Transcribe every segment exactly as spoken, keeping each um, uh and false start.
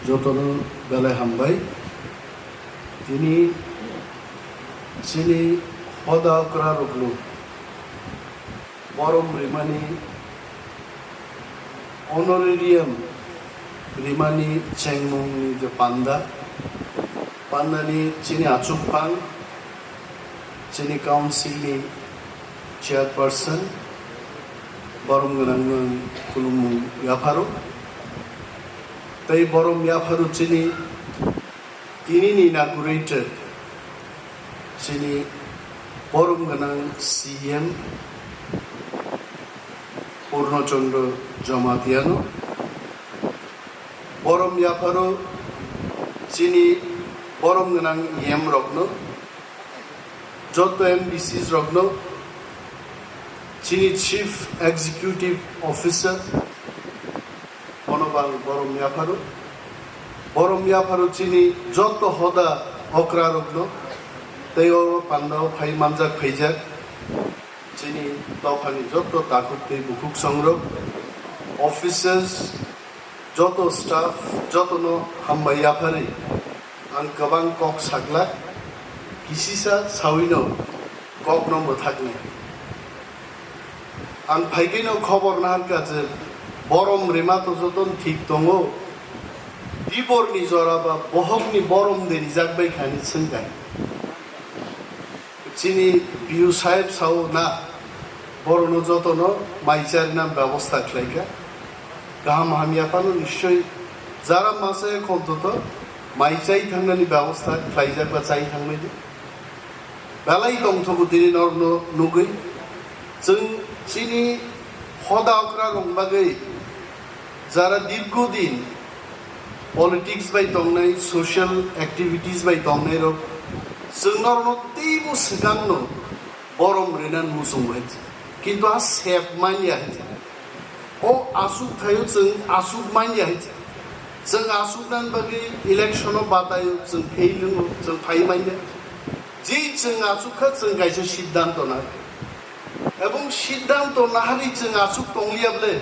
Jotono belai hambai. Tini chini hoda okra rokno borom rimani, honorarium rimani chengmungni je panda, pandani chini achukphang, chini council ni chairperson, borom gwnang ang khulumung yapharo. Tei borom yapharo chini tini ni inaugurated chini borom gwnang C M Purno Chandra Jamatia no. Borom yapharo chini borom gwnang E M rokno, joto M D Cs rokno, chini Chief Executive Officer, bono bang borom yapharo. Borom yapharo chini joto hoda okra rokno, tei o pandao phai manjak phaijak chini dophani joto takhuk tei bukhuk songrok, officers, joto staff, jotono hambai yapharwi ang kwbang kok saglak, kisisa sawino kokno mwthakni. Ang phaikeno khobor naharkha je borom rima to joton thik tongo, diborni jora ba bohokni borom de rijak bai khani swngkha. Chini B U saheb sao na, borono jotono mai charina bebosta khlaikha. Kaham hamya phano nischoi jara masa ekhon to to mai chai thangnani bebosta khlaijak ba chai thangmani. Belai tongthogo tini norokno nugwi. Chwng chini hoda okra rok bagwi jara dirgo din politics bai tongnai, social activities bai tongnai rok, chwng norokno teibo swkangno borom rina muchungo hai. Kintu a sep manya hai. O asuk thaio chwng asuk manya hai. Chwng asuk nan bagwi election o bataio chwng fail wngo, chwng phai manya. Jei chwng asuk kha chwng kaisa siddhanto na. Ebong siddhanto naharwi chwng asuk tongliya ble.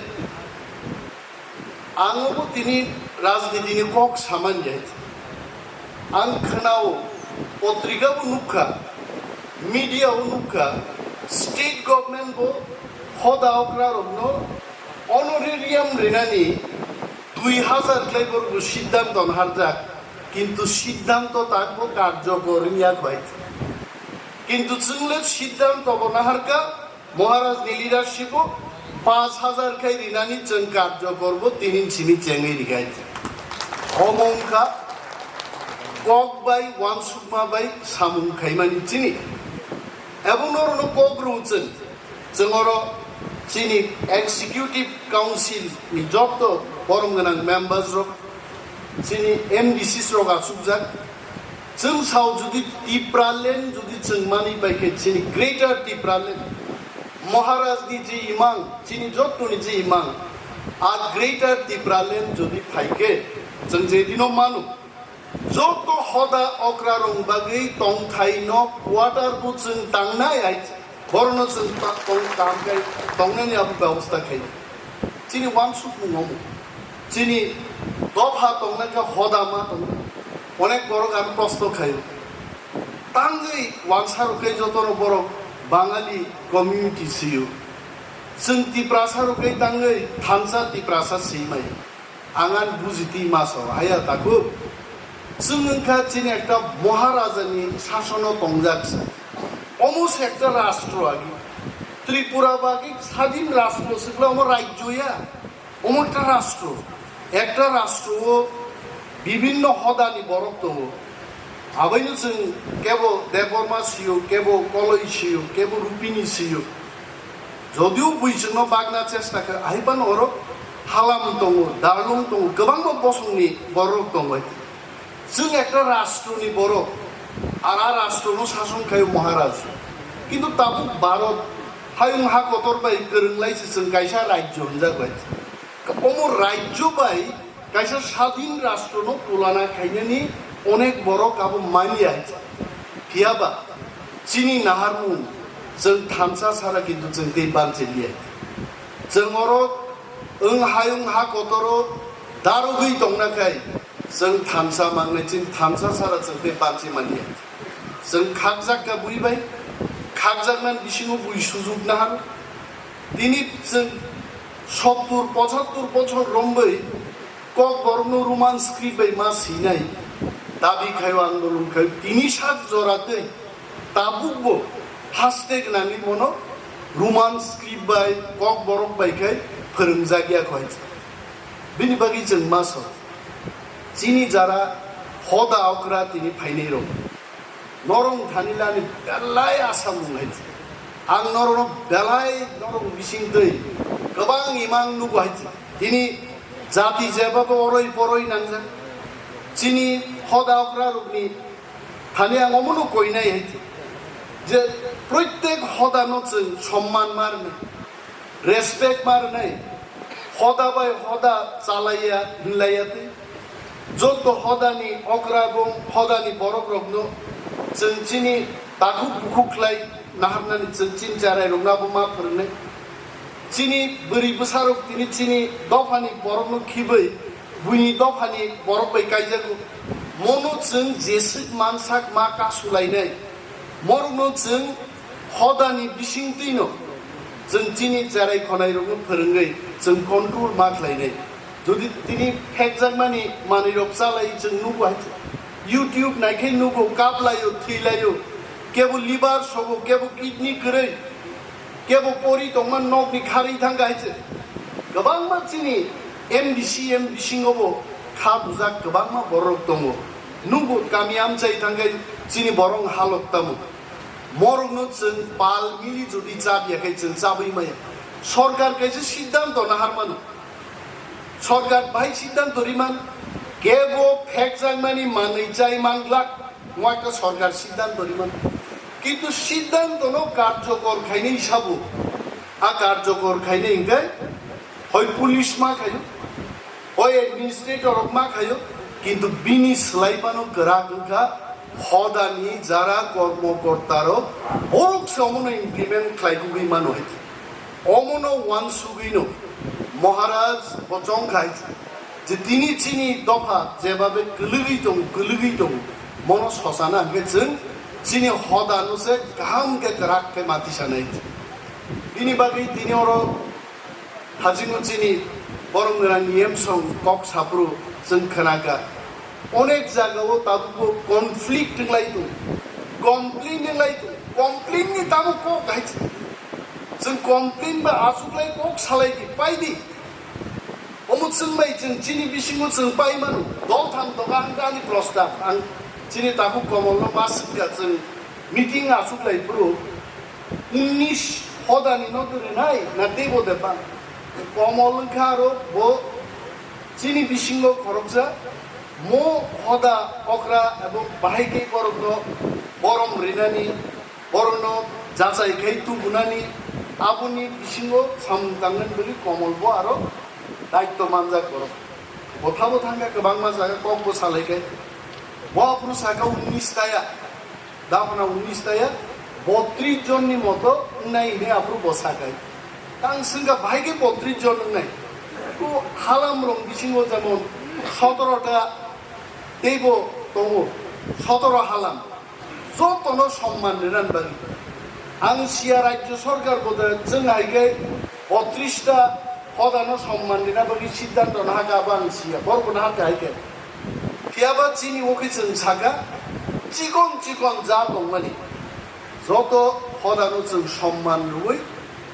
Ang obo tini rajniti ni kok samani hai. Ang khwnao, potrika bo nukha, media o nukha, state government bo hoda okra rokno honorarium rinani dui hazar khlai borok bo siddhanto naharjak, kintu siddhanto tak bo karjokor wngya bai. Kintu chwng le siddhanto bo naharkha, Maharaj ni leadership o panch hazar khai rinani chwng karjokor bo tini simi chengwi rikhai. Omo wngkha kok bai uansukma bai samung khaimani chini. Ebong norokno kok rw chwng, chwng oro chini executive council ni joto borom gwnang members rok, chini M D Cs rok achukjak. Chwng sao jodi Tipraland jodi chwng mani bai khe chini Greater Tipraland, Maharaj ni je imang, chini joto ni je imang, a Greater Tipraland jodi phai khe chwng je dino manu, joto hoda okra rok bagwi tongthai no quarter bo chwng tangnai hai. Borokno chwng ta-, tong kam khe tongnani abo bebosta khaio. Chini uansukmung omo. Chini dopha tongna khe hoda ma tongna. Onek borok ang prosto khaio. Tangwi uansa rok khe jotono borok Bangali community sio. Chwng Tiprasa rok khe tangwi thansa Tiprasa si mai. Ang ani bujitwi ma sao, haya takhuk. Chwng wngkha chini ekta Maharaja ni sasono tongjak se. Omo se ekta rastro agi. Tripura bo agi sadin rastro se, omo rajyo ya. Omo ekta rastro. Ekta rastro o bibhinno hoda ni borok tongo. Abaino chwng kebo Debbarma sio, kebo Koloi sio, kebo Rupini sio. Jodio bui chwngno bagna chesta khe, ahai phano oro Halam tongo, Darlung tongo, kwbangma bosongni borok tongo. Chwng ekta rashtroni borok, ar a rashtrono sason khaio Maharaj. Kintu tabuk Bharat hayung ha kotor bai kwrwng lai se chwng kaisa rajyo hwnjak bai. Omo rajyo bai kaisa sadhin rashtrono tulana khainani onek borok abo manya hai. Phiyaba chini naharmung chwng thansa sara kintu chwng tei banchiliya. Chwng oro wng hayung ha kotoro darogwi tongna khai Chwng thansa mangnai, chini thansa sara chwng tei panchi manya. Chwng khakjak kha bui bai, khakjaknani bisingo bui sujuk nahar. Tini chwng sottur pochattur bochor romwi Kokborokno Roman script bai ma swinai dabi khaio, andolon khaio. Tini sak jora tei tabukbo haste gwnangwi bono Roman script bai Kokborok bai khai phwrwngjak ya kho hai. Bini bagwi chwng ma sa, chini jara hoda okra tini phainai rok. Norong thani lani belai asamung hai. Ang norokno belai norok bising twi kwbang imang nugo hai. Tini jati jeba bo oroi poroi nangjak. Chini hoda okra rokni thani ang omono koinai hai. Je proitek hoda no chwng somman marni. Respect ma rwnai, hoda bai hoda chalaiya hinlaiya twi. Joto hodani okra bung hodani borok rokno chwng chini takhuk bukhuk khlai naharnani chwng chini cherai rokno abo ma phwrwngnai. Chini bwrwi bwsarok tini chini dophani borokno khibwi buini dophani borok bai kaijago. Mono chwng jeswk mansak ma kasulainai. Morokno chwng hodani bisingtwino chwng chini cherai khonai rokno phwrwngwi chwng control ma khlainai. Jodi tini phekjakmani manwi rok chalai chwng nugo hai. YouTube naikhai nugo, kaplaio, thwilaio, kebo liver sogo, kebo kidney kwrwi, kebo pori tongma nokni kharwi thangkha hai se. Kwbangma chini M D C M bisingo bo kha bujak kwbangma borok tongo. Nugo kami amchai thangkhe chini borok halok tamo. Morokno chwng pal mili jodi chabya khe chwng chabwi maya. Sorkar kaisa siddhanto naharmano. Sorkar bahai siddhanto riman, kebo phekjakmani manwi chai manglak, wngkha sorkar siddhanto riman. Kintu siddhantono karjokor khainai sabo, a karjokor khainai hwnkhe hoi police ma khaio, hoi administrator rok ma khaio, kintu bini swlai phano kwrak wngkha hodani jara kormokorta rok, borok se omono implement khlai kugwi mano hai. Omono wansugwino Maharaj bo chong khai je tini chini dopha jebabe kwlwgwi tongo, kwlwgwi tongo, mono sosana hwnkhe chwng chini hodano se kaham khe kwrak khe matisanai. Bini bagwi tini oro hachino chini borok gwnang ni emsong kok saphuru chwng khnakha. Onek jagao tabukbo conflict wnglai tongo, complain wnglai tongo, complain ni tamo kok hai se. Chwng complain ba achuklai kok salai di, pai di. Omo chwng bai chwng chini bisingo chwng pai mano, dol tham toka ang ani prostab, ang chini takhuk Komolno ma swngkha chwng meeting achuklai phuru, unnish hodani no rinai na teibo de bang. Komol wngkha aro bo chini bisingo khoroksa mo hoda okra ebong bahai khe borokno borom rinani, borokno jachai khai tubunani, aboni bisingo samung tangnani bagwi Komol bo aro daitto manjak borok. Botha bo thangkha kwbangma jaga kok bo salai khai. Bo aphuru saka unnish taya. Daphna unnish taya bottrish jonni moto wngnai hwnwi aphuru bo sakai. Tang swngkha bahai khe bottrish jon wngnai. Ko halam rok bisingo jemon sotoro ta teibo tongo, sotoro halam. Jotono somman rinan bagwi. Ang siya rajyo sorkar bo de chwng hai khe bottrish ta hodano somman rina bagwi siddhanto nahaka abo ang siya. Borok bo nahaka hai khe. Phiyaba chini o khe chwng saka, chikon chikon ja tongmani joto hodano chwng somman rwui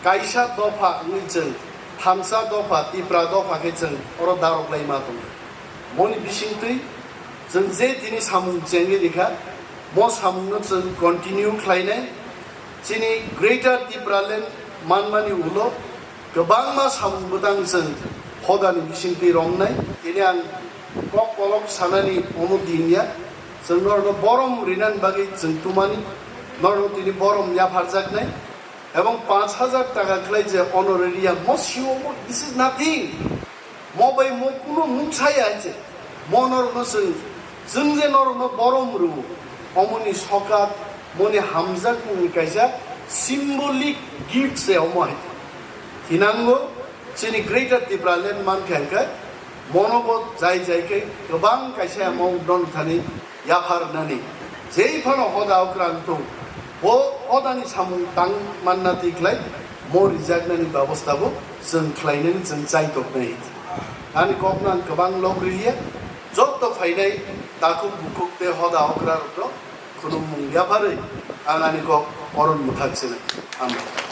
kaisa dopha wngwi chwng thansa dopha, Tipra dopha khe chwng oro darok lai ma tongo. Moni bisingtwi chwng je tini samung chengwi rikha, mo samungno chwng continue khlainai. Chini Greater Tipraland manmani ulo kwbangma samung bwtang chwng hodani bisingtwi romnai. Tini ang kok kolok sanani omo din ya. Chwng norokno borom rinani bagwi chwng tumani, norokno tini borom yapharjaknai. Ebong panch hajar taka khlai je honorarium, mo siwo mo, this is nothing. Mo bai mo kuno mungsa ya je. Mo norokno chwng, chwng je norokno borom rwo, omoni sokat, moni hamjakmungni kaisa symbolic gift se omo hai. Thinango chini Greater Tipraland mankha hwnkhe Mono bo jai jai khe kwbang kaisa amount no thani yaphar nani. Jei phano hoda okra wng thung, bo hodani samung tang manna tiklai mo rijaknani babosta bo chwng khlainani chwng chai toknai. Ani kokno ang kwbang lok riliya, jotto phainai takhuk bukhuk tei hoda okra rokno khulumung yapharwi ang ani kok oron mwthak sinai. Hambai.